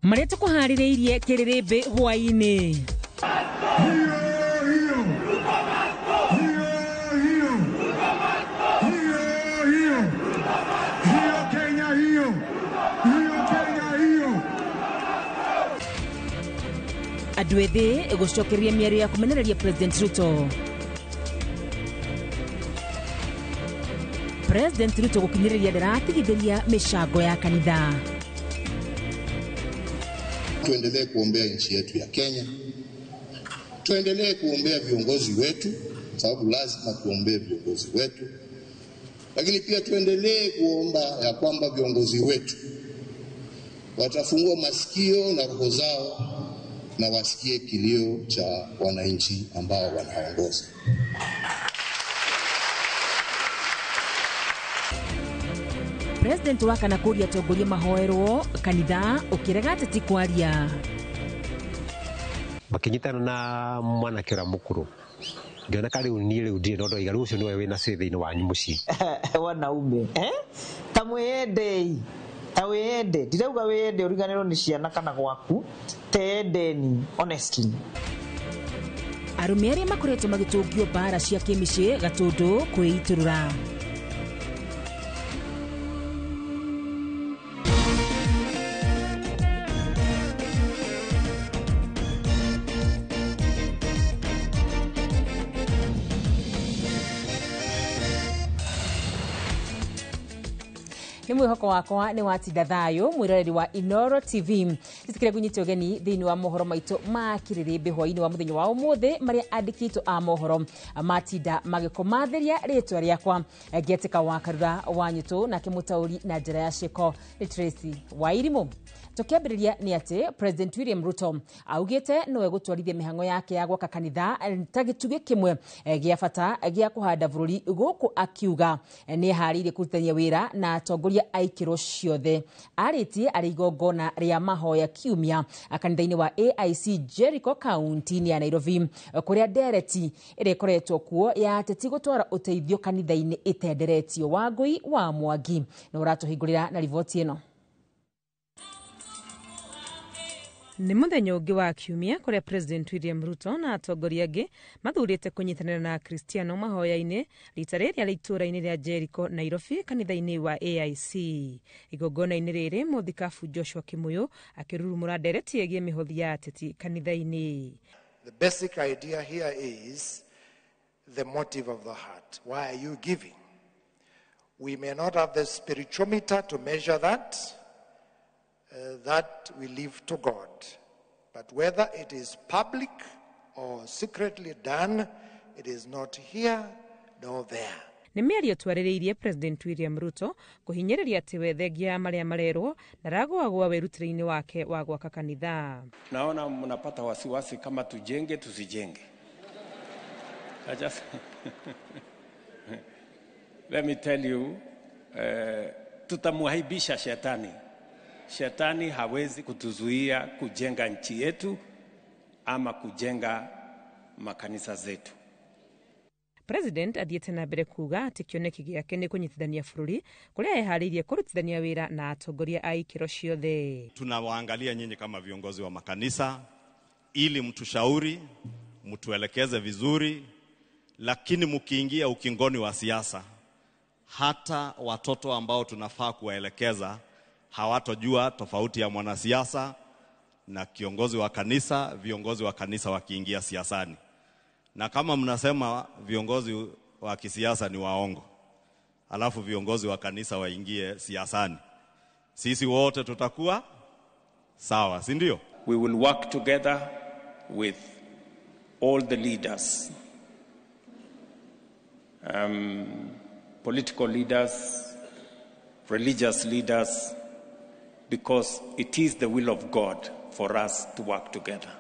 Marĩa tũkũharĩrĩirie kĩrĩrĩmbĩ hwaĩ-inĩ. Andũ ethĩ gũcokereria mĩario ya kũmenereria President Ruto. President Ruto gũkinyĩrĩria ndaratigithĩria mĩcango ya kanitha. Tuendelee kuombea nchi yetu ya Kenya, tuendelee kuombea viongozi wetu, sababu lazima tuombee viongozi wetu, lakini pia tuendelee kuomba ya kwamba viongozi wetu watafungua masikio na roho zao na wasikie kilio cha wananchi ambao wanaongoza. President wa kana kũria atongoria mahoerwo kanitha ũkĩrega ateti kwaria. Makinyitana na mwanake ũrĩa mũkũrũ ngĩona ka rĩu niĩ rĩu ndirĩ na ũndũ waiga rĩu ũcio nĩwe wĩna say thĩinĩ wanyu mũciĩ. Wanaume ta mwĩyendei, ta wĩyende, ndirauga wĩyende ũriganĩrwo nĩ ciana kana gwaku, teyendeni honestly. Arũme arĩa makoretwo magĩtũngio mbara cia kĩmĩciĩ Gatũndũ kwĩitũrũra. Nĩ mwĩhoko wakwa nĩ watinda thayũ mwĩroreri wa Inooro TV. Njĩtĩkĩre ngũnyite ũgeni thĩinĩ wa mohoro maitũ ma kĩrĩrĩmbĩ hwaĩ-inĩ wa mũthenya wa ũmũthĩ marĩa andĩkĩtwo a mohoro matinda magĩkũmathĩria rĩtwa rĩakwa ngĩetĩka wa Karura wa Nyũtũ nake mũtaũri na njĩra ya ciĩko nĩ Tracy Wairimũ. Tũkĩambĩrĩria nĩ atĩ President William Ruto augĩte nowe gũtwarithia mĩhang'o yake ya gwaka kanitha ta gĩtugĩ kĩmwe gĩa bata gĩa kũhanda bũrũri gũkũ akiuga nĩ eharĩirie kũrutithania wĩra na atongoria a ikĩro ciothe. Arĩtie arĩ igongona rĩa mahoya kiumia kanitha-inĩ wa AIC Jericho kaunti-inĩ ya Nairobi kũrĩa ndereti ĩrĩa ĩkoretwo kuo ya ateti gũtwara ũteithio kanitha-inĩ ĩtenderetio. Wangũi wa Mwangi nĩ ũratũhingũrĩra na riboti ĩno. Nĩ mũthenya ũngĩ wa kiumia kũrĩa President William Ruto na atongoria angĩ mathurĩte kũnyitanĩra na Akristiano mahoya-inĩ rita rĩrĩa rĩ itũũra-inĩ rĩa Jericho Nairobi kanitha-inĩ wa AIC. Igongona-inĩ rĩrĩ mũthikabu Joshua Kimuyu akĩrurumũra ndereti ĩgiĩ mĩhothi ya ateti kanitha-inĩ. The basic idea here is the motive of the heart. Why are you giving? We may not have the spirituometer to measure that. That we leave to God. But whether it is public or secretly done, it is not here nor there. Nĩ mĩario twarĩrĩirie President William Ruto kũhinyĩrĩria atĩ we thengia ya marĩa marerwo ndaragũagũa wĩrutĩri-inĩ wake wa gwaka kanitha. Naona mnapata wasiwasi kama tujenge tusijenge. I just let me tell you, tutamwaibisha shetani. Shetani hawezi kutuzuia kujenga nchi yetu ama kujenga makanisa zetu. President athiĩte na mbere kuga atĩ kĩoneki gĩake nĩ kũnyitithania bũrũri kũrĩa eharĩirie kũrutithania wĩra na atongoria a ikĩro ciothe. Tunawaangalia nyinyi kama viongozi wa makanisa ili mtushauri, mtuelekeze vizuri, lakini mkiingia ukingoni wa siasa, hata watoto ambao tunafaa kuwaelekeza hawatojua tofauti ya mwanasiasa na kiongozi wa kanisa, viongozi wa kanisa wakiingia siasani. Na kama mnasema viongozi wa kisiasa ni waongo, alafu viongozi wa kanisa waingie siasani, sisi wote tutakuwa sawa, si ndio? We will work together with all the leaders, political leaders, religious leaders, because it is the will of God for us to work together.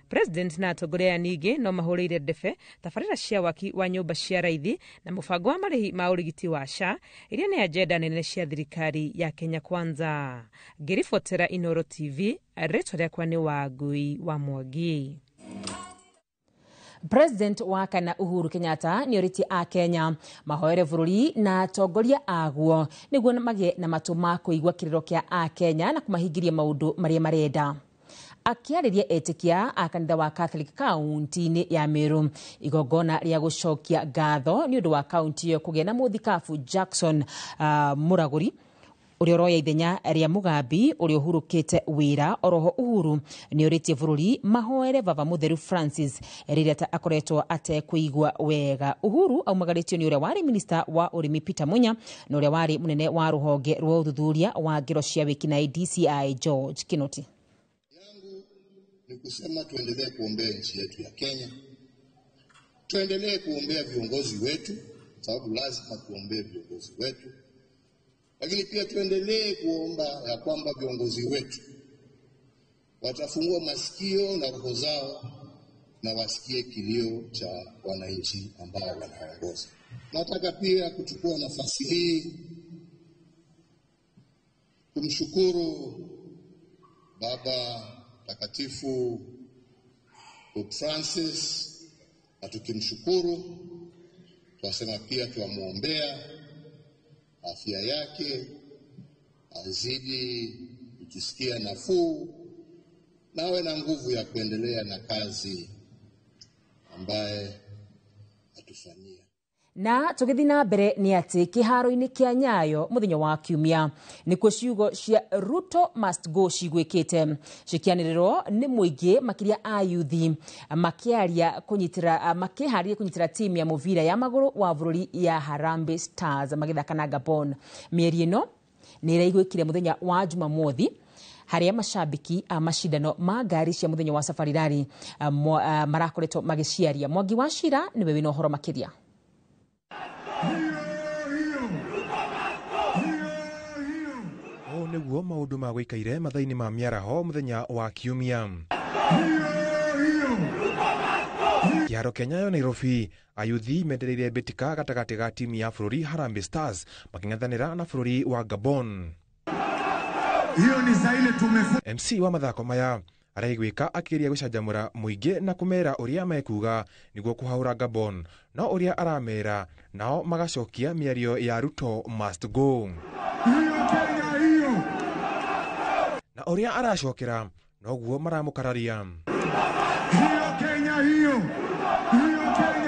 President na atongoria ningĩ no mahũrĩire ndebe tabarĩra cia waki wa nyũmba cia raithi na mũbango wa marĩhi ma ũrigiti wa SHA iria nĩ agenda nene cia thirikari ya Kenya Kwanza. Ngĩribotera Inooro TV, rĩtwa rĩakwa nĩ Wangui wa Mwangi. President wa kana Uhuru Kenyatta nĩ orĩtie a Kenya mahoere bũrũri na atongoria aguo nĩguo magĩe na matũ ma kũigua kĩrĩro kĩa a Kenya na kũmahingĩria maũndũ marĩa marenda. Akĩarĩria etĩkia a kanitha wa Catholic kaunti-inĩ ya Meru igongona rĩa gũcokia ngatho nĩ ũndũ wa kaunti ĩyo kũgĩa na mũthikabu Jackson Mũragũri ũrĩa ũroya ithenya rĩa Mugambi ũrĩa ũhurũkĩte wĩra. Oroho Uhuru nĩ ũrĩtie bũrũri mahoere Baba Mũtheru Francis rĩrĩa akoretwo atekũigua wega. Uhuru aumagarĩtio nĩ ũrĩa warĩ minista wa ũrĩmi Peter Munya na ũrĩa warĩ mũnene wa rũhonge rwa ũthuthuria wa ngero cia wĩkinaĩ DCI George Kinoti. Ni kusema tuendelee kuombea nchi yetu ya Kenya, tuendelee kuombea viongozi wetu, sababu lazima tuombee viongozi wetu, lakini pia tuendelee kuomba ya kwamba viongozi wetu watafungua masikio na roho zao na wasikie kilio cha wananchi ambao wanaongoza. Nataka pia kuchukua nafasi hii kumshukuru Baba Mtakatifu Pope Francis, na tukimshukuru tunasema pia tuamwombea afya yake, azidi kujisikia nafuu na awe na nguvu ya kuendelea na kazi ambaye atufanyia. Na tũgĩthiĩ na mbere nĩ atĩ kĩharo-inĩ kĩa Nyayo mũthenya wa Kiumia nĩkuo ciugo cia Ruto must go ciguĩkĩte cikianĩrĩrwo nĩ mũingĩ makĩria a yuthi makĩaria kũnyitĩra makĩharĩria kũnyitĩra timu ya mũbira ya magũrũ wa bũrũri ya Harambee Stars magĩthaka na Gabon. Mĩeri ĩno nĩ ĩraiguĩkire mũthenya wa Jumamothi harĩa mashabiki a macindano ma ngari cia mũthenya wa Safari Rally marakoretwo magĩciaria. Mwangi wa Cira nĩwe wĩna ũhoro makĩria. Ũũ nĩguo maũndũ ma gũikaire mathaa-inĩ ma mĩaraho mũthenya wa Kiumia. Kĩharo kĩa Nyayo Nairobi, ayuthi mendereire mbĩtĩka gatagatĩ ga timu ya bũrũri Harambee Stars makĩng'ethanĩra na bũrũri wa Gabon. MC wa mathako maya araiguĩka akĩgeria gũcanjamũra mũingĩ na kũmera ũrĩa mekuga nĩguo kũhaũra Gabon, no ũrĩa aramera nao magacokia mĩario ya Ruto must go. Na ũrĩa aracokera noguo maramũkararia.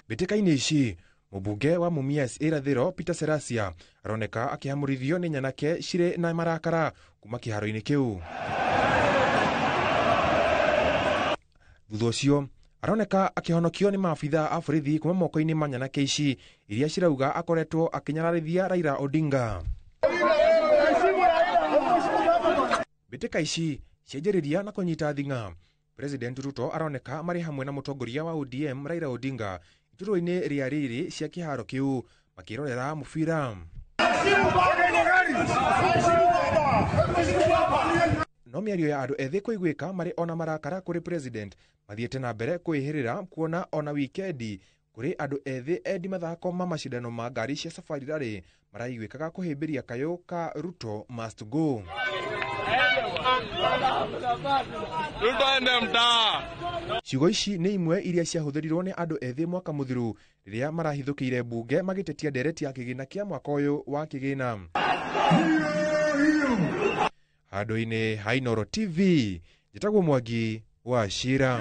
Mbĩtĩka-inĩ ici mũmbunge wa Mumias Irathĩro Peter Serasia aroneka akĩhamũrithio nĩ nyanake cirĩ na marakara kuma kĩharo-inĩ kĩu. Thutha ũcio aroneka akĩhonokio nĩ maabitha a borithi kuma moko-inĩ ma nyanake ici iria cirauga akoretwo akĩnyararithia Raila Odinga. Mbĩtĩka ici cianjĩrĩria na kũnyita thing'a. President Ruto aroneka marĩ hamwe na mũtongoria wa ODM Raila Odinga iturwa-inĩ rĩa rĩrĩ cia kĩharo kĩu makĩrorera mũbira. No mĩario ya andũ ethĩ kũiguĩka marĩ ona marakara kũrĩ president mathiĩte na mbere kwĩhĩrĩra kuona ona wikendi kũrĩ andũ ethĩ endi mathako ma macindano ma ngari cia Safari Rally maraiguĩkaga kũhĩmbĩria kayũ ka Ruto must go. Ciugo ici nĩ imwe iria ciahũthĩrirwo nĩ andũ ethĩ mwaka mũthiru rĩrĩa marahithũkĩire mbunge magĩtetia ndereti ya kĩgĩna kĩa mwaka ũyũ wa kĩgĩna. Handũ-inĩ ha Inooro TV, njĩtagwo Mwangi wa Cira.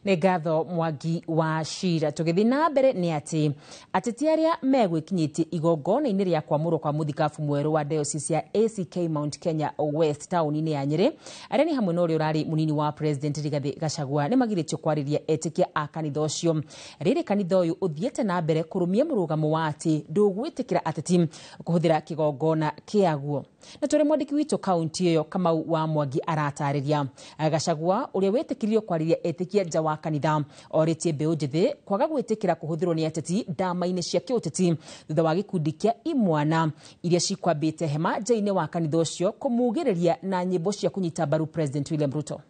Nĩ ngatho Mwangi wa Cira. Tũgĩthiĩ na mbere nĩ atĩ ateti arĩa megwĩkinyĩtie igongona-inĩ rĩa kwamũrwo kwa mũthikabu mwerũ wa diocese ya ACK Mount Kenya West taũni-inĩ ya Nyĩrĩ arĩa nĩ hamwe na ũrĩa ũrarĩ mũnini wa president Rigathĩ Gachagua nĩ magirĩtio kwarĩria etĩkia a kanitha ũcio. Rĩrĩ kanitha ũyũ ũthiĩte na mbere kũrũmia mũrũgamo wa atĩ ndũgwĩtĩkĩra ateti kũhũthĩra kĩgongona kĩaguo. Na tũrĩ mwandĩki witũ kaunti ĩyo Kamau wa Mwangi aratarĩria Gachagua ũrĩa wĩtĩkĩririo kwarĩria etĩkia nja wa kanitha orĩtie mbeũ njĩthĩ kwaga gwĩtĩkĩra kũhũthĩrwo nĩ ateti ndama-inĩ cia kĩũteti thutha wa gĩkundi kĩa imwana iria cikwambĩte hema nja-inĩ wa kanitha ũcio kũmugĩrĩria na nyĩmbo cia kũnyita mbaru President William Ruto.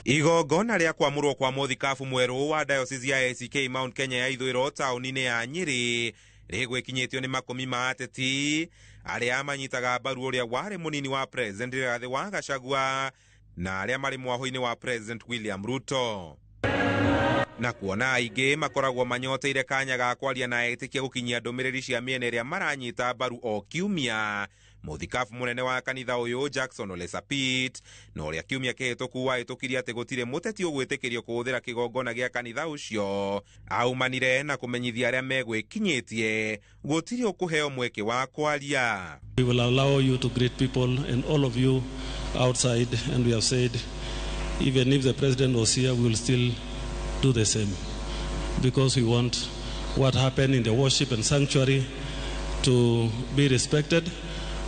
Igongona rĩa kwamũrwo kwa mũthikabu mwerũ wa diocese ya ACK Mount Kenya ya ithũĩro taũni-inĩ ya Nyĩrĩ rĩgwĩkinyĩtio nĩ makũmi ma ateti arĩa manyitaga mbaru ũrĩa warĩ mũnini wa president Rigathĩ wa Gachagua Na arĩa marĩ mwahũ-inĩ wa President William Ruto. Na kuona aingĩ makoragwo manyoteire kanya ga kwaria na etĩkia gũkinyia ndũmĩrĩri cia mĩena ĩrĩa maranyita mbaru o kiumia. Mũthikabu mũnene wa kanitha ũyũ Jackson Ole Sapit na ũrĩa kiumia kĩhĩtũku wahĩtũkirie atĩ gũtirĩ mũteti ũgwĩtĩkĩrio kũhũthĩra kĩgongona gĩa kanitha ũcio, aumanire na kũmenyithia arĩa megwĩkinyĩtie gũtirĩ ũkũheo mweke wa kwaria. We will allow you to greet people and all of you outside, and we have said even if the president was here, we will still do the same, because we want what happened in the worship and sanctuary to be respected,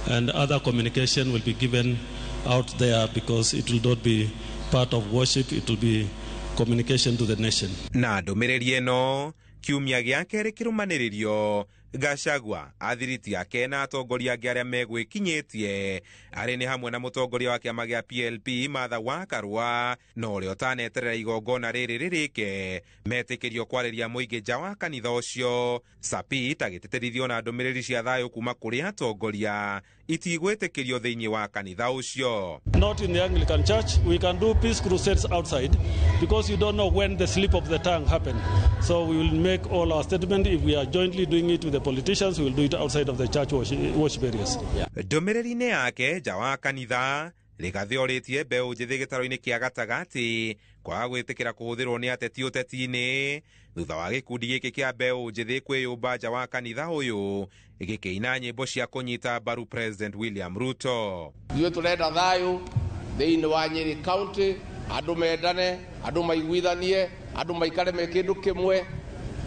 and other communication will be given out there, because it will not be part of worship, it will be communication to the nation. Na ndũmĩrĩri ĩno kiumia gĩa kerĩ kĩrũmanĩrĩrio, Gachagua athiriti ake na atongoria angĩ arĩa megwĩkinyĩtie arĩ nĩ hamwe na mũtongoria wa kĩama gĩa PLP Martha Wakarũa na ũrĩa ũtaneterera igongona rĩrĩ rĩrĩke metĩkĩrio kwarĩria mũingĩ nja wa kanitha ũcio. Sapit agĩtĩtĩrithio na ndũmĩrĩri cia thayũ kuma kũrĩ atongoria itigwĩtĩkĩrio thĩinĩ wa kanitha ũcio. Not in the Anglican Church, we can do peace crusades outside, because you don't know when the slip of the tongue happened. So we will make all our statement. If we are jointly doing it with the politicians, we will do it outside of the church worship areas. Ndũmĩrĩri-inĩ yake nja wa kanitha, Rigathĩ orĩtie mbeũ njĩthĩ gĩtaro-inĩ kĩa gatagatĩ kwaga gwĩtĩkĩra kũhũthĩrwo nĩ ateti ũteti-inĩ thutha wa gĩkundi gĩkĩ kĩa mbeũ njĩthĩ kwĩyũmba nja wa kanitha ũyũ gĩkĩina nyĩmbo cia kũnyita mbaru President William Ruto. Ithuĩ tũrenda thayũ thĩinĩ wa Nyĩrĩ County, andũ mendane, andũ maiguithanie, andũ maikare me kĩndũ kĩmwe,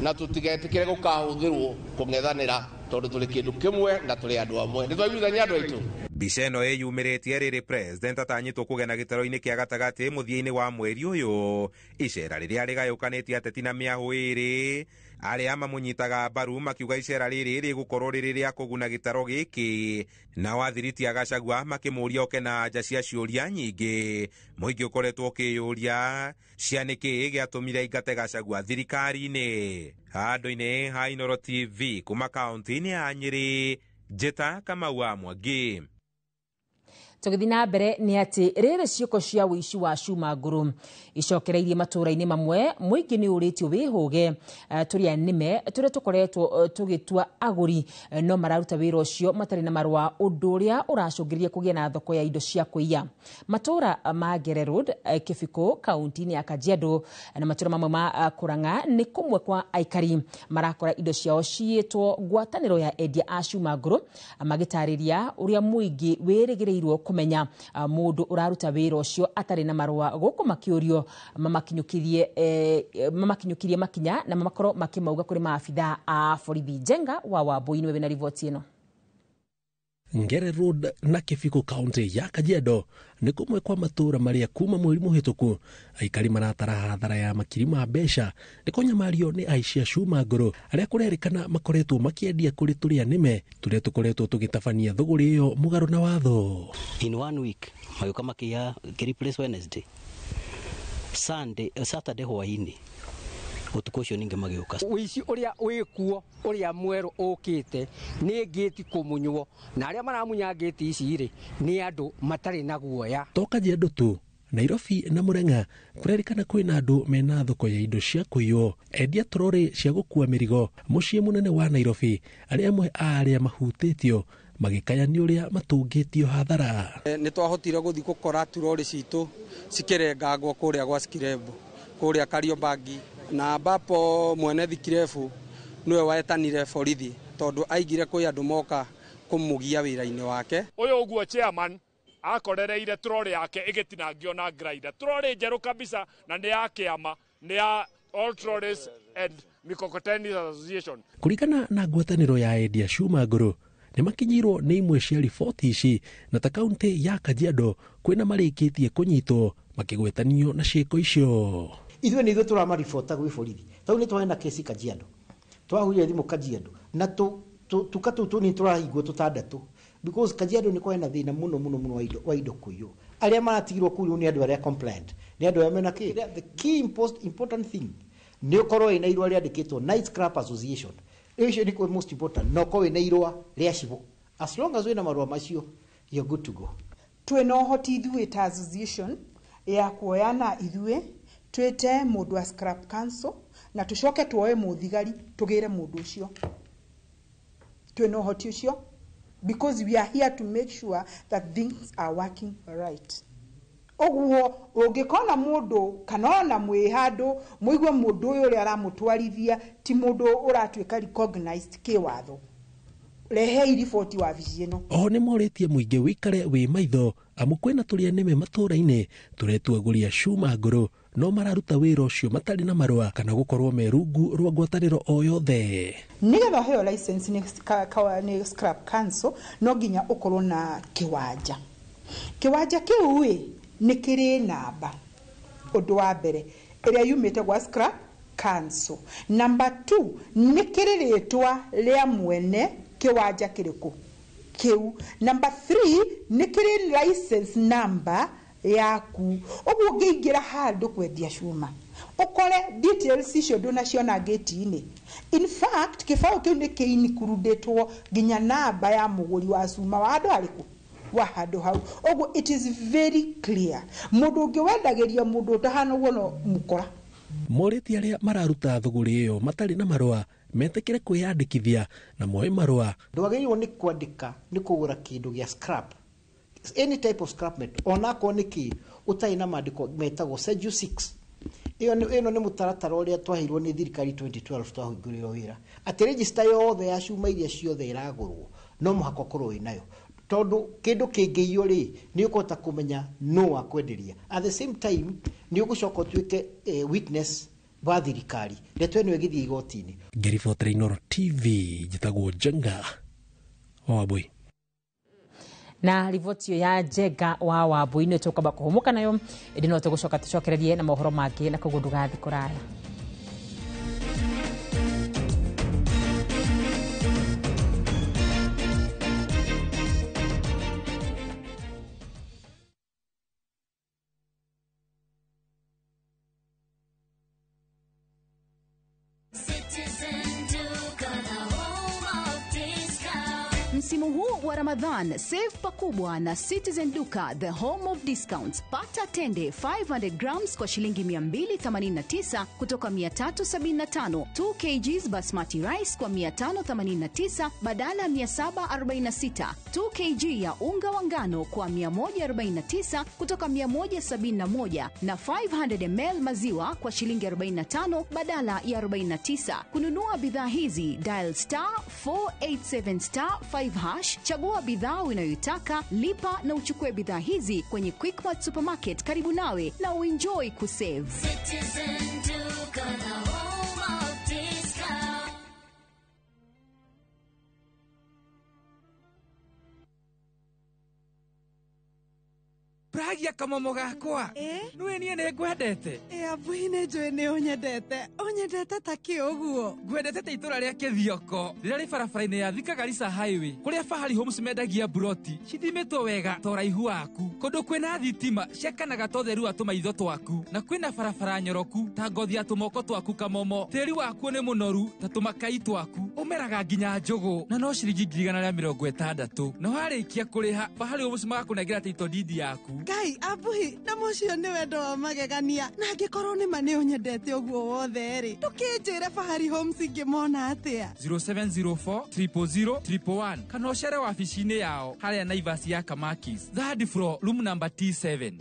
na tũtigetĩkĩre gũkahũthĩrwo kũng'ethanĩra tondũ tũrĩ kĩndũ kĩmwe na tũrĩ andũ amwe. Nĩ twaiguithania andũ aitũ. Mbica ĩno ĩyumĩrĩtie rĩrĩ President atanyĩtwo kũgena gĩtaro-inĩ kĩa gatagatĩ mũthia-inĩ wa mweri ũyũ, icera rĩrĩa rĩgayũkanĩtie ateti na mĩahũ ĩrĩ. Arĩa mamũnyitaga mbaru makiuga icera rĩrĩ rĩgũkorwo rĩrĩ rĩa kũguna gĩtaro gĩkĩ, nao athiriti a Gachagua makĩmũria oke na anja cia ciũria nyingĩ mũingĩ ũkoretwo ũkĩyũria cia nĩkĩĩ gĩatũmire aingate Gachagua thirikari-inĩ. Handũ-inĩ ha Inooro TV kuma kaũntĩ-inĩ ya Nyĩrĩ, Njĩta Kamau wa Mwangi. Tũgĩthiĩ na mbere nĩ atĩ rĩrĩ ciĩko cia ũici wa cuma ngũrũ icokereirie matũũra-inĩ mamwe, mũingĩ nĩ ũrĩtio wĩhũge tũrĩa nĩme tũrĩa tũkoretwo tũgĩtua agũri no mararuta wĩra ũcio matarĩ na marũa, ũndũ ũrĩa ũracũngĩrĩria kũgĩa na thoko ya indo cia kũiya. Matũũra ma Ngere Road, Kĩbikũ, kaũntĩ-inĩ ya Kajiado na matũũra mamwe ma Kũrang'a nĩ kũmwe kwa aikari marakora indo ciao ciĩtwo ngwatanĩro ya endia a cuma ngũrũ, magĩtarĩria ũrĩa mũingĩ wĩrĩgĩrĩirwo kũmenya mũndũ ũraruta wĩra ũcio atarĩ na marũa, gũkũ makĩũrio mamakinyũkirie makinya na makorwo makĩmauga kũrĩ maabitha a borithi. Njenga wa Wambui nĩwe wĩna riboti ĩno. Ngere Road na Kĩbikũ kaunti ya Kajiado nĩ kũmwe kwa matũũra marĩa kuma mweri mũhĩtũku aikari maratara hathara ya makiri ma mbeca nĩ kũnyamario nĩ aici a cuma ngũrũ arĩa kũrerĩkana makoretwo makĩendia kũrĩ tũrĩa nĩme tũrĩa tũkoretwo tũgĩtabania thũgũrĩ ĩyo mũgarũ na watho. In 1 week magĩũka makĩiya replace Wednesday, Sunday, Saturday hwainĩ ũtukũ ũcio ningĩ magĩũka. Ũici ũrĩa wĩkuo ũrĩa mwerũ ũkĩte nĩ ngĩti kũmunywo, na arĩa maramunya ngĩti ici rĩ nĩ andũ matarĩ na guoya. To Kajiado tu, Nairobi na Murang'a kũrerĩkana kwĩna andũ mena thoko ya indo cia kũiywo, endia trorĩ cia gũkua mĩrigo mũciĩ mũnene wa Nairobi, arĩa amwe a arĩa mahutĩtio magĩkaya nĩ ũrĩa matũngĩtio hathara. Nĩ twahotire gũthiĩ gũkora turorĩ citũ cikĩrengangwo kũrĩa gwa Skirembo, kũrĩa Kariobangi, na ambapo mwene thikirebu nĩwe wetanire borithi tondũ aigire kwĩ andũ moka kũmũgia wĩra-inĩ wake. Ũyũ ũguo chairman akorereire trorĩ yake ĩgĩtinangio na grinder, trorĩ njerũ kabisa, na nĩ ya kĩama, nĩ ya All Trolleys and Mikokoteni Association. Kũringana na ngwatanĩro ya endia cuma ngũrũ, nĩ makinyirwo nĩ imwe cia riboti ici, na ta kaunti ya Kajiado kwĩna marĩkĩtie kũnyitwo makĩgwetanio na ciĩko icio. Ithuĩ nĩ ithuĩ tũramaribota gwĩ borithi, tondũ nĩ twarĩ na kesi Kajiado, twahũrire thimũ Kajiado na tuka tũu tũnini tũrahingwo tũtandatũ, because Kajiado nĩ kwarĩ na thĩna mũno mũno mũno wa indo kũiywo. Arĩa maratigirwo kũu rĩu nĩ andũ arĩa compliant, nĩ andũ arĩa mena kĩ. The key important thing nĩ ũkorwo wĩna irũa rĩandĩkĩtwo Night Scrap Association, icio nĩ most important, na ũkorwo wĩna irũa rĩa cibũ. As long as wĩna marũa macio, you're good to go. Twĩna ũhoti ithuĩ ta association ya kuoyana ithuĩ twĩte mũndũ wa scrap council na tũcoke tuoe mũthigari tũgĩre mũndũ ũcio. Twĩna ũhoti ũcio because we are here to make sure that things are working right. Ũguo ũngĩkona mũndũ kana ona mwĩ handũ mũigue mũndũ ũyũ ũrĩa aramũtwarithia ti mũndũ ũratuĩka recognized kĩwatho, rehei riboti wabici ĩno. Oho nĩ morĩtie mũingĩ wĩikare wĩ maitho amu kwĩna tũrĩa nĩme matũũra-inĩ tũretua agũri a cuma ngũrũ no mararuta wĩra ũcio matarĩ na marũa kana gũkorwo me rungu rwa ngwatanĩro o yothe. Nĩgetha ũheo license nĩ scrap council no nginya ũkorwo na kĩwanja. Kĩwanja kĩu ĩ nĩ kĩrĩ namba, ũndũ wa mbere ĩrĩa yumĩte gwa scrap council. Number 2 nĩ kĩrĩ rĩtwa rĩa mwene kĩwanja kĩrĩkũ kĩu. Number 3 nĩ kĩrĩ license number yaku. Ũguo ũngĩingĩra handũ kwendia cuma ũkore details icio ndũnaciona gate-inĩ. In fact kĩbaũ kĩu nĩ kĩinikurudĩtwo nginya namba ya mũgũri wa cuma wa andũ arĩkũ wa handũ hau. Ũguo it is very clear mũndũ ũngĩ wendagĩria mũndũ ũtahana ũguo no mũkora. Morĩtie arĩa mararuta thũgũrĩ ĩyo matarĩ na marũa metĩkĩre kwĩyandĩkithia na moe marũa. Ndwagĩrĩirwo nĩ kwandĩka nĩ kũgũra kĩndũ gĩa scrap, any type of scrap metal, onakorwo nĩ kĩ ũtarĩ na maandĩko metagwo Schedule 6. Ĩyo ĩno nĩ mũtaratara ũrĩa twaheirwo nĩ thirikari 2012 twahingũrĩrwo wĩra atĩ register yothe ya cuma iria ciothe ĩragũrwo no mũhaka ũkorwo wĩ nayo, tondũ kĩndũ kĩngĩiywo rĩ nĩ ũkũhota kũmenya nũ wakwenderia. At the same time nĩ ũgũcoka ũtuĩke witness wa thirikari ndeto ĩno ĩgĩthiĩ igoti-inĩ. Ngĩribotera Inooro TV njĩtagwo Njenga wa Wambui. Na riboti ĩyo ya Njenga wa Wambui nĩ tũkwamba kũhũmũka nayo ĩndĩ no tũgũcoka tũcokererie na mohoro mangĩ na koguo ndũgathiĩ kũraya. Msimu huu wa Ramadhan, save pakubwa na Citizen Duka, the home of discounts. Pata tende 500 grams kwa shilingi 289 kutoka 375, 2 kgs basmati rice kwa 589 badala ya 746, 2 kg ya unga wa ngano kwa 149 kutoka 171 na 500 ml maziwa kwa shilingi 45 badala ya 49. Kununua bidhaa hizi, dial star 487 star 5 hash, chagua bidhaa unayoitaka, lipa na uchukue bidhaa hizi kwenye Quickmart Supermarket karibu nawe na uenjoy kusave. Citizen Duka, the home of discount. Pragia kamomo gakwa. Nĩũĩ niĩ nĩ ngwendete. Ambui nĩ njũĩ nĩ ũnyendete. Ũnyendete ta kĩ ũguo? Ngwendete ta itũra rĩa Kĩthioko rĩrĩa rĩ barabara-inĩ ya Thika Garissa Highway kũrĩa Fahari Homes mendagia mburoti cithimĩtwo wega ta ũraihu waku, kũndũ kwĩna thitima ciakanaga ta ũtheru wa tũmaitho twaku, na kwĩna barabara nyoroku ta ngothi ya tũmoko twaku kamomo. Tĩri wakuo nĩ mũnoru ta tũmakai twaku, ũmeraga nginya njũgũ na no ciringi 160,000. Na warĩkia kũrĩha Fahari Homes magakũnengera title deed yaku. Ngai Ambui, na mũcio nĩ wendo wa magegania. Na angĩkorwo nĩ ma nĩ ũnyendete ũguo wothe rĩ, ndũkĩnjĩre Fahari Homes ingĩmona atĩa? 0704 000 111 kana ũcere wabici-inĩ yao harĩa Naivas ya Kamakis, third floor, room number T7.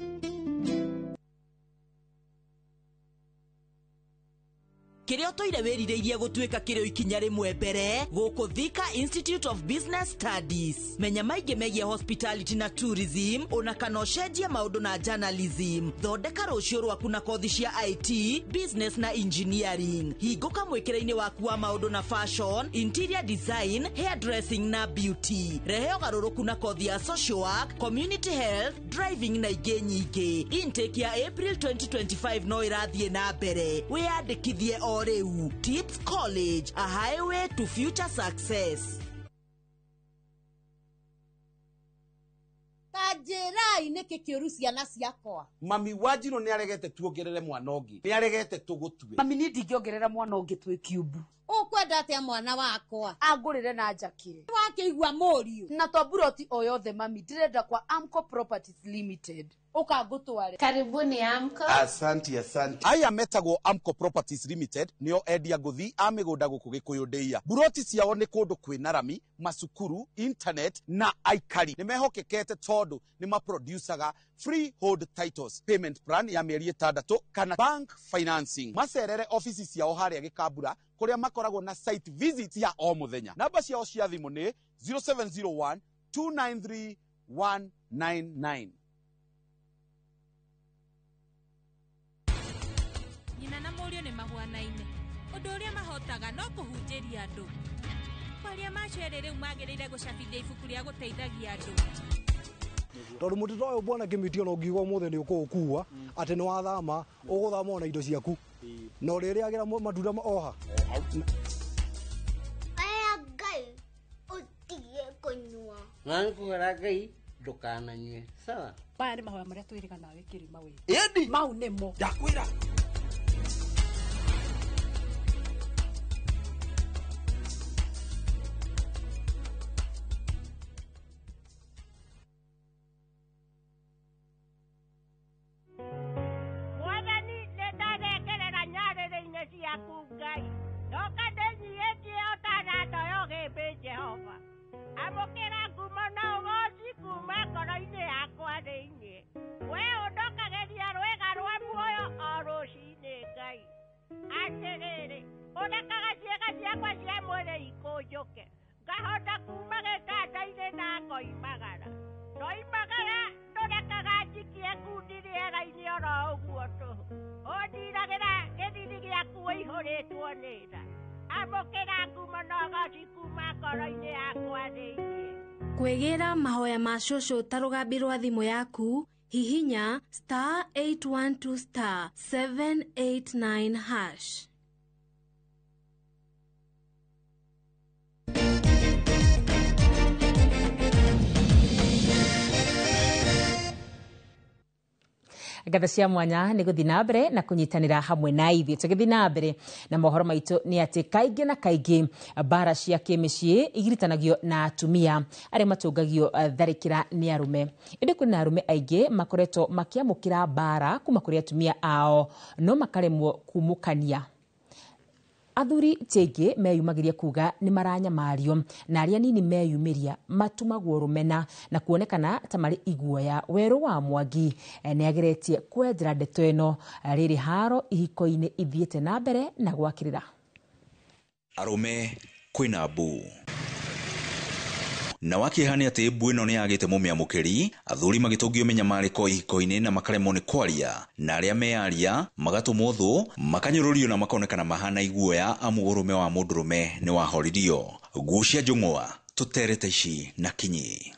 Kĩrĩa ũtũire wĩrirĩirie gũtuĩka kĩrĩ ikinya rĩmwe mbere gũkũ Thika Institute of Business Studies. Menya maingĩ megiĩ hospitality na tourism, ona kana ũcenjie maũndũ na journalism. Thondeka rũciũ rwaku na kothi cia IT, business na engineering. Hingũka mwĩkĩre-inĩ waku wa maũndũ na fashion, interior design, hairdressing na beauty. Rehe ũgarũrũku na kothi ya social work, community health, driving na ingĩ nyingĩ. Intake ya April 2025 no ĩrathiĩ na mbere. Wĩyandĩkithie o rĩu. Tips College, a highway to future success. Ta njĩra Njĩrai nĩkĩ kĩũru ciana ciakwa. Mami Wanjirũ nĩ aregete tuongerere mwana ũngĩ, nĩ aregete tũgũtue. Mami niĩ ndingĩongerera mwana ũngĩ twĩ kiumbu. Ũkwenda atĩa mwana wakwa? Angũrĩre na njakĩre. Wakĩigua mũriũ. Na to buroti o yothe mami, ndĩrenda kwa Amco Properties Limited. Ũka ngũtware. Karibuni Amco. Asanti, asanti. Aya metagwo Amco Properties Limited nĩo endia ngũthi a mĩgũnda gũkũ Gĩkũyũ ndĩia. Buroti ciao nĩ kũndũ kwĩna rami, macukuru, internet na aikari. Nĩ mehokekete tondũ nĩ maproducaga freehold titles, payment plan ya mĩeri 6 kana bank financing. Macerere ofici ciao harĩa Gĩkambura kũrĩa makoragwo na site visit ya o mũthenya. Namba ciao cia thimũ nĩ 0701 293 199. Nyina na mũriũ nĩ mahuanaine. Ũndũ ũrĩa mahotaga no kũhunjĩria andũ. Kwaria macio erĩ rĩu magĩrĩire gũcabithia ibuku rĩa gũteithagia andũ. Tondũ mũtĩ ta ũyũ bwana Kĩmiti ona ũngiuga ũmũthĩ nĩ ũkũũkua atĩ nĩ wathama, ũgũthama ona indo ciaku na ũrĩrĩagĩra matunda oha. Aya Ngai ũtige kũnyua. Na nĩkũgera Ngai ndũkananyue. Sawa? Maya nĩ mahoya marĩa twĩrĩga nawe kĩrĩma we. Ĩndi. Mau nĩmo. Ndakwĩra. Kwĩgĩra mahoya ma cũcũ ta rũgambi rwa thimũ yaku, hihinya *812 *789#. Ngatho cia mwanya nĩ gũthiĩ na mbere na kũnyitanĩra hamwe na ithuĩ. Tũgĩthiĩ na mbere na mohoro maitũ nĩ atĩ kaingĩ na kaingĩ mbara cia kĩmĩciĩ igiritanagio na atumia arĩa matũngagio tharĩkĩra nĩ arũme. Ĩndĩ kwĩna arũme aingĩ makoretwo makĩamũkĩra mbara kuma kũrĩ atumia ao no makaremwo kumũkania. Athuri ti aingĩ meyumagĩria kuga nĩ maranyamario na arĩa nini meyumĩria matumagwo rũmena na kuonekana ta marĩ iguoya. Werũ wa Mwangi nĩ ageretie kwenjera ndeto ĩno rĩrĩ haro ihiko-inĩ ithiĩte na mbere na gwakĩrĩra. Arũme kwĩna mbu na wakĩeha nĩ atĩ mbu ĩno nĩ yagĩte mũmĩamũkĩri, athuri magĩtũngio mĩnyamarĩko ihiko-inĩ na makaremwo nĩ kwaria, na arĩa meyaria magatũmwo thũ, makanyũrũrio na makonekana mahana iguoya amu ũrũme wa mũndũrũme nĩ wahoririo. Nguo cia njũng'wa tũterete ici na kinyi.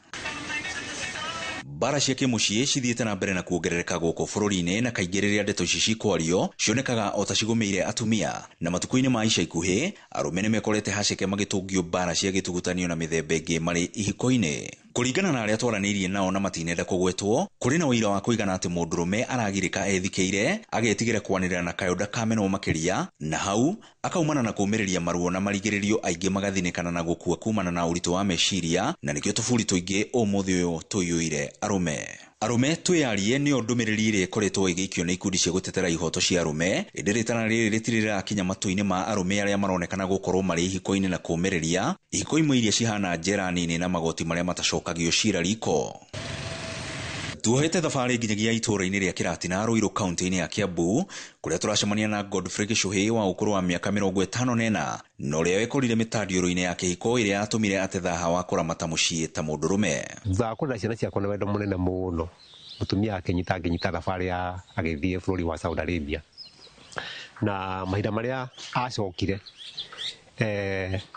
Mbara cia kĩmũciĩ cithiĩte na mbere na kuongerereka gũkũ bũrũri-inĩ na kaingĩ rĩrĩa ndeto ici cikwario cionekaga o ta cigũmĩire atumia, na matukũ-inĩ ma ica ikuhĩ arũme nĩ mekorete haceke magĩtũngio mbara cia gĩtuguthanio na mĩthemba ĩngĩ marĩ ihiko-inĩ. Kũringana na arĩa twaranĩirie nao na matinenda kũgwetwo, kũrĩ na ũira wa kũigana atĩ mũndũrũme aragirĩka ethikĩire, agetigĩra kwanĩrĩra na kayũ ndakamenwo makĩria, na hau akaumana na kũũmĩrĩria maruo na marigĩrĩrio aingĩ magathinĩkana na gũkua kumana na ũritũ wa meciria, na nĩkĩo tũburi tũingĩ ũmũthĩ ũyũ tũiyũire arũme. Arũme twĩyarie nĩyo ndũmĩrĩri ĩrĩa ĩkoretwo ĩgĩikio nĩ ikundi cia gũtetera ihoto cia arũme, ĩndĩ rĩtana rĩrĩ rĩtirĩ rĩrakinya matũ-inĩ ma arũme arĩa maronekana gũkorwo marĩ ihiko-inĩ na kũũmĩrĩria ihiko imwe iria cihana njera nini na magoti marĩa matacokagio cira riko. Tuohete thabarĩ nginyagia itũũra-inĩ rĩa Kĩratina Ruiru kaunti-inĩ ya Kiambu kũrĩa tũracemania na Godfrey Gĩchũhĩ wa ũkũrũ wa mĩaka 54 na ũrĩa wekorire mĩtandiũrũ-inĩ ya kĩhiko ĩrĩa yatũmire ate thaha wa kũramata mũciĩ ta mũndũrũme. Thutha wa kũrera ciana ciakwa na wendo mũnene mũno, mũtumia akĩnyita ngĩnyita thabarĩ ya agĩthiĩ bũrũri wa Saudi Arabia, na mahinda marĩa acokire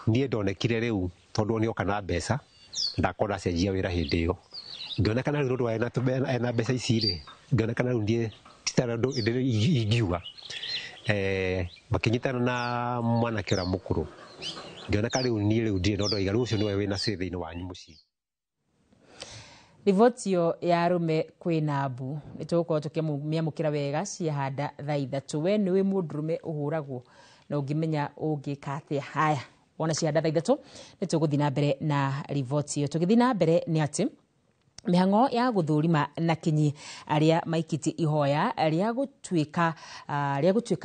niĩ ndonekire rĩu tondũ nĩoka na mbeca ndakorwo ndacenjia wĩra hĩndĩ ĩyo, ngĩonekana rĩu ũndũ ena mbeca ici rĩ, ngĩonekana rĩu niĩ citarĩ ũndũ ingiuga. Makĩnyitana na mwanake ũrĩa mũkũrũ, ngĩoneka rĩu niĩ rĩu ndirĩ na ũndũ waiga, rĩu ũcio nĩwe wĩna say thĩinĩ wanyu mũciĩ. Riboti ĩyo ya arũme kwĩna mbu nĩ tũgũkorwo tũkĩmĩamũkĩra wega ciahanda thaa 3. We nĩwe mũndũrũme ũhũragwo na ũngĩmenya ũngĩka atĩa. Haya, wona ciahanda thaa 3 nĩ tũgũthiĩ na mbere na riboti ĩyo. Tũgĩthiĩ na mbere nĩ atĩ mĩhang'o ya gũthũrima na kinyi arĩa maikĩtie ihoya rĩa gũtuĩka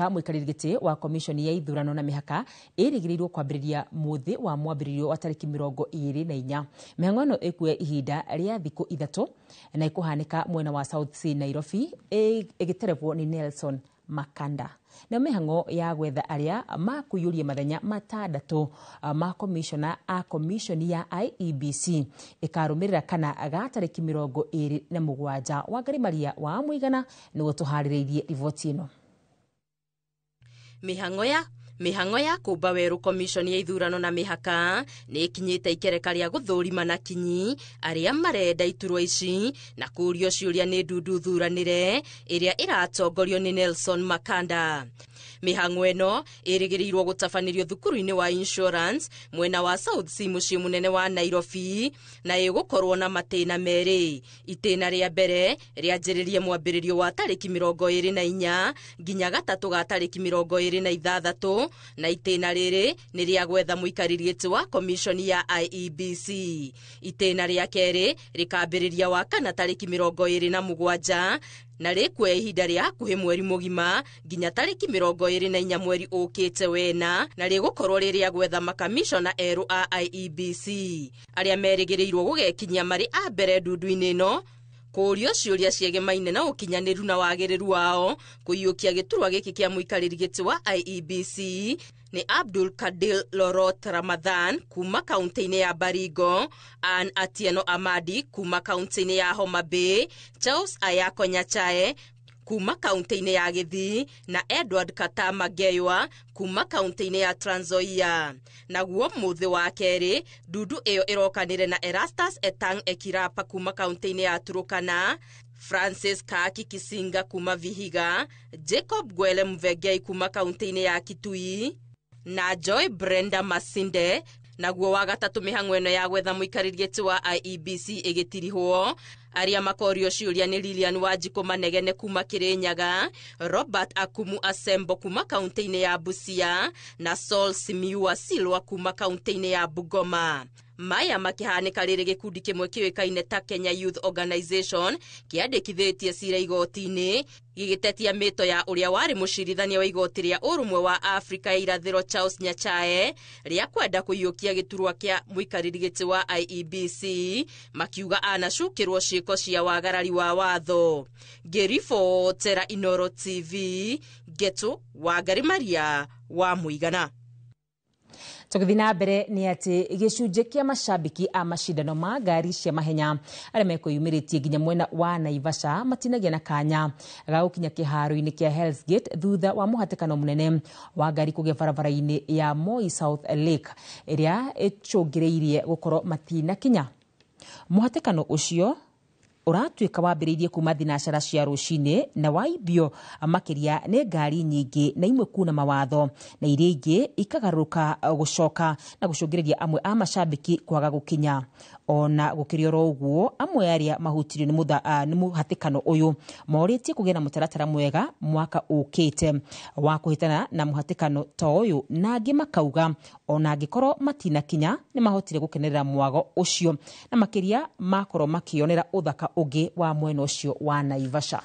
mũikarĩri gĩtĩ wa komishoni ya ithurano na mĩhaka ĩrĩgĩrĩirwo kwambĩrĩria mũthĩ wa mwambĩrĩrio wa tarĩki 24. Mĩhang'o ĩno ĩkuoya ihinda rĩa thikũ 3 na ĩkũhanĩka mwena wa South C Nairobi ĩgĩterebwo nĩ Nelson Makanda. Na mĩhang'o ya gwetha arĩa makũiyũria mathenya 6 ma komishona a komishoni ya IEBC ĩkarũmĩrĩra kana ga tarĩki 27. Wangari Maria wa Mũigana nĩwe tũharĩrĩirie riboti ĩno. Mĩhang'o ya kũmba werũ komishoni ya ithurano na mĩhaka nĩ ĩkinyĩte ikereka rĩa gũthũrima na kinyi arĩa marenda iturwa ici na kũũrio ciũria nĩ ndundu thuranĩre ĩrĩa ĩratongorio nĩ Nelson Makanda. Mĩhang'o ĩno ĩrĩgĩrĩirwo gũtabanĩrio thukuru-inĩ wa Insurance mwena wa South C mũciĩ mũnene wa Nairobi na ĩgũkorwo na matĩna merĩ. Itĩna rĩa mbere rĩanjĩrĩrie mwambĩrĩrio wa tarĩki 24 nginya gatatũ ga tarĩki 26 na itĩna rĩrĩ nĩ rĩa gwetha mũikarĩri gĩtĩ wa komishoni ya IEBC. Itĩna rĩa kerĩ rĩkambĩrĩria wa kana tarĩki 27 na rĩkuoya ihinda rĩa hakuhĩ mweri mũgima nginya tarĩki 24 mweri ũkĩte wena na rĩgũkorwo rĩ rĩa gwetha makamishona erũ a IEBC arĩa merĩgĩrĩirwo gũgekinyia marĩ a mbere ndundu-inĩ ĩno kũũrio ciũria ciegemaine na ũkinyanĩru na wagĩrĩru wao kũiyũkia gĩturwa gĩkĩ kĩa mũikarĩri gĩtĩ wa IEBC nĩ Abdul Kadil Lorot Ramadhan kuma kaunti-inĩ ya Baringo, Ann Atieno Amadi kuma kaunti-inĩ ya Homa Bay, Charles Ayako Nyachae kuma kaunti-inĩ ya Gĩthii na Edward Katama Ngeywa kuma kaunti-inĩ ya Trans Nzoia. Naguo mũthĩ wa kerĩ ndundu ĩyo ĩrokanĩre na Erastus Etang Ekirapa kuma kaunti-inĩ ya Turukana, Francis Kaki Kisinga kuma Vihiga, Jacob Gwele Mvegei kuma kaunti-inĩ ya Kitui na Joy Brenda Masinde. Naguo wa gatatũ mĩhang'o ĩno ya gwetha mũikarĩri gĩtĩ wa IEBC ĩgĩtirihwo arĩa makorio ciũria nĩ Lilian Wanjikũ Manegene kuma Kĩrĩnyaga, Robert Akumu Asembo kuma kaunti-inĩ ya Busia na Saul Simiua Silwa kuma kaunti-inĩ ya Bungoma. Maya makĩhanĩka rĩrĩ gĩkundi kĩmwe kĩũĩkaine ta Kenya Youth Organization kĩandĩkithĩtie cira igoti-inĩ gĩgĩtetia mĩto ya ũrĩa warĩ mũcirithania wa igoti rĩa ũrũmwe wa Afrika ya irathĩro Charles Nyachae rĩa kwenda kũiyũkia gĩturwa kĩa mũikarĩri gĩtĩ wa IEBC makiuga anacukĩrwo ciĩko cia wagarari wa watho. Ngĩribotera Inoro TV, Ngetu Wangari Maria wa Mũigana. Tũgĩthiĩ na mbere nĩ atĩ gĩcunjĩ kĩa macambĩki a macindano ma ngari cia mahenya arĩa mekwĩyumĩrĩtie nginya mwena wa Naivasha matinagĩa na kanya ga gũkinya kĩharo-inĩ kĩa Hell's Gate thutha wa mũhatĩkano mũnene wa ngari kũgĩa barabara-inĩ ya Moi South Lake ĩrĩa ĩcũngĩrĩirie gũkorwo matinakinya. Mũhatĩkano ũcio ũratuĩka wambĩrĩirie kuma thinacara cia rũcinĩ na waimbio makĩria nĩ ngari nyingĩ na imwe kuna mawatho na iria ingĩ ikagarũrũka gũcoka na gũcũngĩrĩria amwe a macambĩki kwaga gũkinya. Ona gũkĩrĩ oro ũguo amwe arĩa mahutirio nĩ mũhatĩkano ũyũ morĩtie kũgĩa na mũtaratara mwega mwaka ũkĩte wa kũhĩtana na mũhatĩkano ta ũyũ na angĩ makauga ona angĩkorwo matinakinya nĩ mahotire gũkenerera mwago ũcio na makĩria makorwo makĩonera ũthaka ũngĩ wa mwena ũcio wa Naivasha.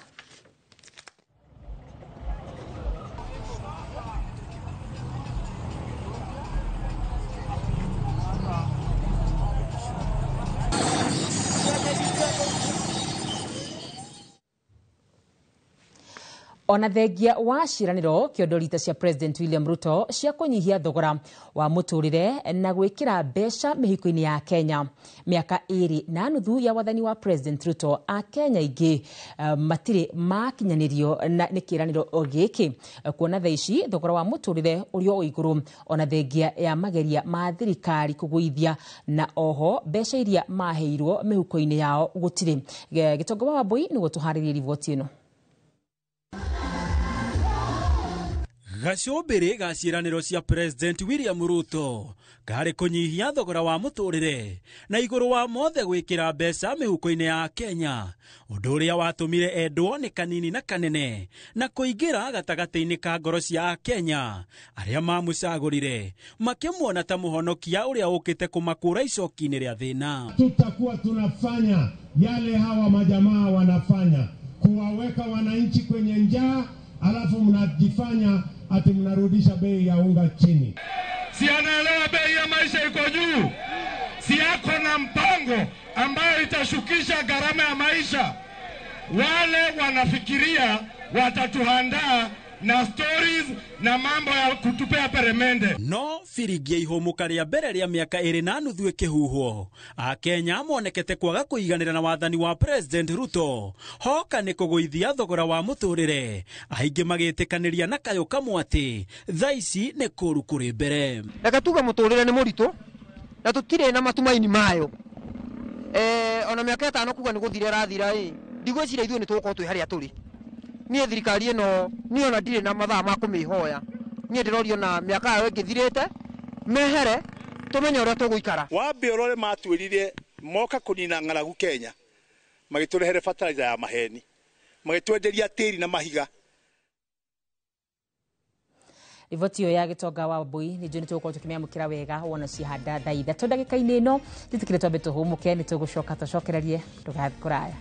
Ona thengia wa ciĩranĩro kĩondo cia President William Ruto cia kũnyihia thogora wa mũtũrĩre na gwĩkĩra mbeca mĩhuko-inĩ ya Kenya. Mĩaka 2.5 ya wathani wa President Ruto a Kenya aingĩ matirĩ makinyanĩrio na nĩ kĩĩranĩro gĩkĩ kuona thaa ici thogora wa mũtũrĩre ũrĩ o igũrũ ona thengia ya mageria ma thirikari kũgũithia na oho mbeca iria maheirwo mĩhuko-inĩ yao gũtirĩ. Gĩtonga wa Wambui nĩguo tũharĩrie riboti ĩno. Gacũmbĩrĩ ga ciĩranĩro cia President William Ruto karĩ kũnyihia thogora wa mũtũrĩre na igũrũ wa mothe gwĩkĩra mbeca mĩhuko-inĩ ya Kenya, ũndũ ũrĩa watũmire endwo nĩ kanini na kanene na kũingĩra gatagatĩ-inĩ ka ngoro cia Akenya arĩa mamũcagũrire makĩmuona ta mũhonokia ũrĩa ũkĩte kũmakũra icoki-inĩ rĩa thĩna. Tutakuwa tunafanya yale hawa majamaa wanafanya, kuwaweka wananchi kwenye njaa, alafu mnajifanya ati mnarudisha bei ya unga chini. Si anaelewa bei ya maisha iko juu? Si ako na mpango ambayo itashukisha gharama ya maisha? Wale wanafikiria watatuhandaa na stories na mambo ya kutupea peremende. No biringi ya ihũmũka rĩa mbere rĩa mĩaka ĩrĩ na nuthu ĩkĩhuhwo, Akenya monekete kwaga kũiganĩra na wathani wa President Ruto hoka nĩ kũgũithia thogora wa mũtũrĩre, aingĩ magĩtĩkanĩria na kayũ kamwe atĩ thaa ici nĩ kũũru kũrĩ mbere. Reke tuge mũtũrĩre nĩ mũritũ na tũtirĩ na matumaini mayo. Ona mĩaka 5 kuga nĩ gũthira ĩrathira ĩ, ndigwĩciria ithuĩ nĩ tũgũkorwo twĩ harĩa tũrĩ. Niĩ thirikari ĩno niĩ ona ndirĩ na mathaa ma kũmĩhoya. Niĩ ndĩrorio na mĩaka yayo ĩngĩthirĩte mehere tũmenye ũrĩa tũgũikara. Wambe ũrore matwĩrire moka kũnina ng'aragu Kenya, magĩtũrehere fertilizer ya maheni, magĩtwenderia tĩri na mahiga. Riboti ĩyo ya Gĩtonga wa Mbui nĩ njũĩ nĩ tũgũkorwo tũkĩmĩamũkĩra wega wona ciahanda thaa 3 ndagĩka-inĩ ĩno. Tũtikire twambe tũhũmũke, nĩ tũgũcoka tũcokererie, ndũgathiĩ kũraya.